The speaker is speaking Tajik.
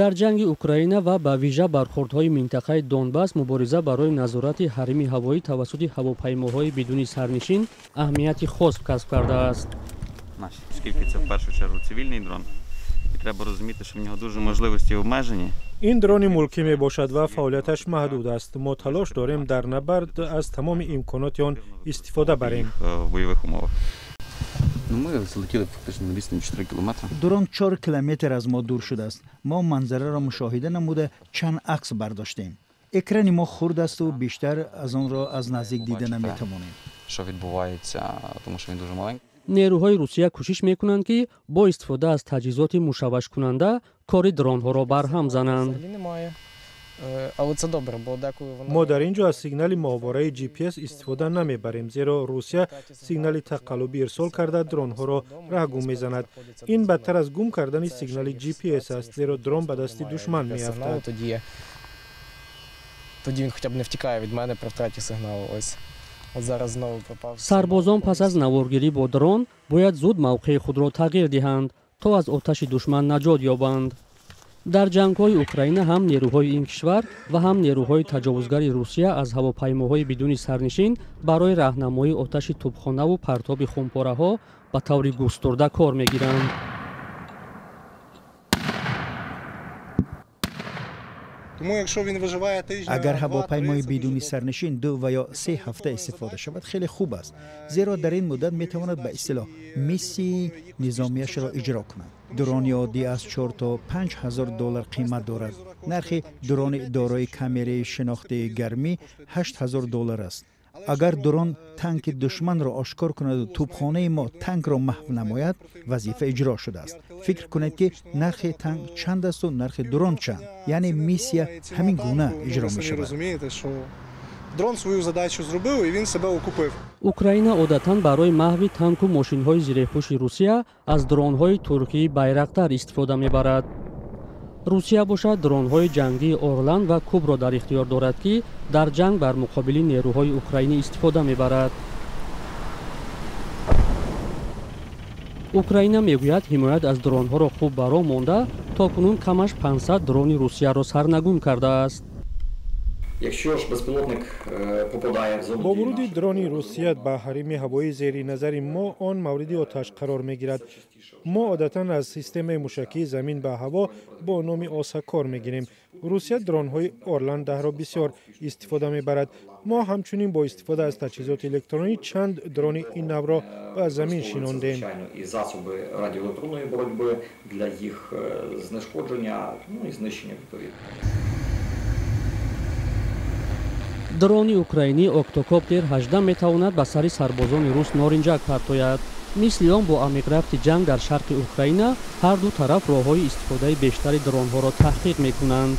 Дар ҷанги Украина ва ба вижа бархӯрдҳои минтақаи Донбасс мубориза барои назорати ҳарими ҳавоӣ тавассути ҳавопаймоҳои бидуни сарнишин аҳамияти хос касб кардааст. Оскільки це в першу чергу цивільний дрон, і треба розуміти, що в нього дуже можливості обмежені. Ин дрони мулкӣ мебошад ва фаъолияташ маҳдуд аст. Мо талош дорем дар набард аз тамоми имконоти он истифода барем. В бойових умовах. Ну, ми залетіли фактично на відстані 4 кілометри. Дрон 4 километр аз мо дур шудааст. Мо манзараро мушоҳида намуда чанд акс бардоштем. Экрани мо хурд асту бештар аз онро аз наздик дида наметавонем. Що відбувається, тому що він дуже маленький. Нерӯҳои Русия кӯшиш мекунанд, ки бо истифода аз таҷҳизоти мушаввашкунанда кори дронҳоро барҳам зананд. Мо дар ин ҷо аз сигнали моҳвораи GPS истифода намебарем, зеро Русия сигнали тақаллубӣ ирсол карда дронҳоро раҳгум мезанад. Ин бадтар аз гум кардани сигнали GPS аст, зеро дрон ба дасти душман меафтад. Тоді він хоча б не втікає від мене при втраті сигналу. Ось. От зараз знову пропав. Сарбозон пас аз наворгирӣ бо дрон бояд зуд мавқеи худро тағйир диҳанд, то аз оташи душман наҷот ёбанд. Дар ҷангҳои Украина ҳам нерӯҳои ин кишвар ва ҳам нерӯҳои таҷовузгари Русия аз ҳавопаймоҳои бидуни сарнишин барои раҳнамоии оташи тӯбхонаву партоби хумпораҳо ба таври густурда кор мегиранд. Агар ҳавопаймои бидуни сарнишин 2 ва ё 3 ҳафта истифода шавад, хеле хуб аст, зеро дар ин муддат метавонад ба истилоҳ миссияи низомияшро иҷро кунад. Дрони оддӣ аз 4 то 5 ҳазор доллар қимат дорад. Нархи дрони дорои камераи шинохти гармӣ 8 ҳазор доллар аст. Агар дрон танки душманро ошкор кунаду тӯбхонаи мо танкро маҳв намояд, вазифа иҷро шудааст. Фикр кунед, ки нархи танк чанд асту нархи дрон чанд. Яъне миссия ҳамин гуна иҷро мешавад. Дрон свою задачу зробив і він себе окупив. Украина одатан барои маҳви танку мошинҳои зиреҳпӯши Русия аз дронҳои туркии Байрақтар истифода мебарад. Русия бошад дронҳои ҷангии Орлан ва Кубро дар ихтиёр дорад, ки дар ҷанг бар муқобили нерӯҳои украинӣ истифода мебарад. Украина мегӯяд, ҳимоят аз дронҳоро хуб ба роҳ монда, то кунун камаш 500 дрони Русияро сарнагун кардааст. Якщо ж безпілотник попадає в зону Бо вуруди дрони Русия ба ҳарими ҳавоии зери назари мо он мавриди оташ қарор мегирад. Мо одатан аз системаи мушакии замин ба ҳаво бо номи Оса кор мегирем. Русия дронҳои Орлан 10-ро бисёр истифода мебарад. Мо ҳамчунин бо истифода аз таҷҳизоти электронӣ чанд дрони ин навъро ба замин шинондем. І засоби радіоелектронної боротьби для їх знешкодження, ну і знищення відповідно. Дрони украинии Октокоптер 18 метавонад ба сари сарбозони рус норинҷак партояд. Мисли он бо амиқрафти ҷанг дар шарқи Украина ҳар ду тараф роҳҳои истифодаи бештари дронҳоро таҳқиқ мекунанд.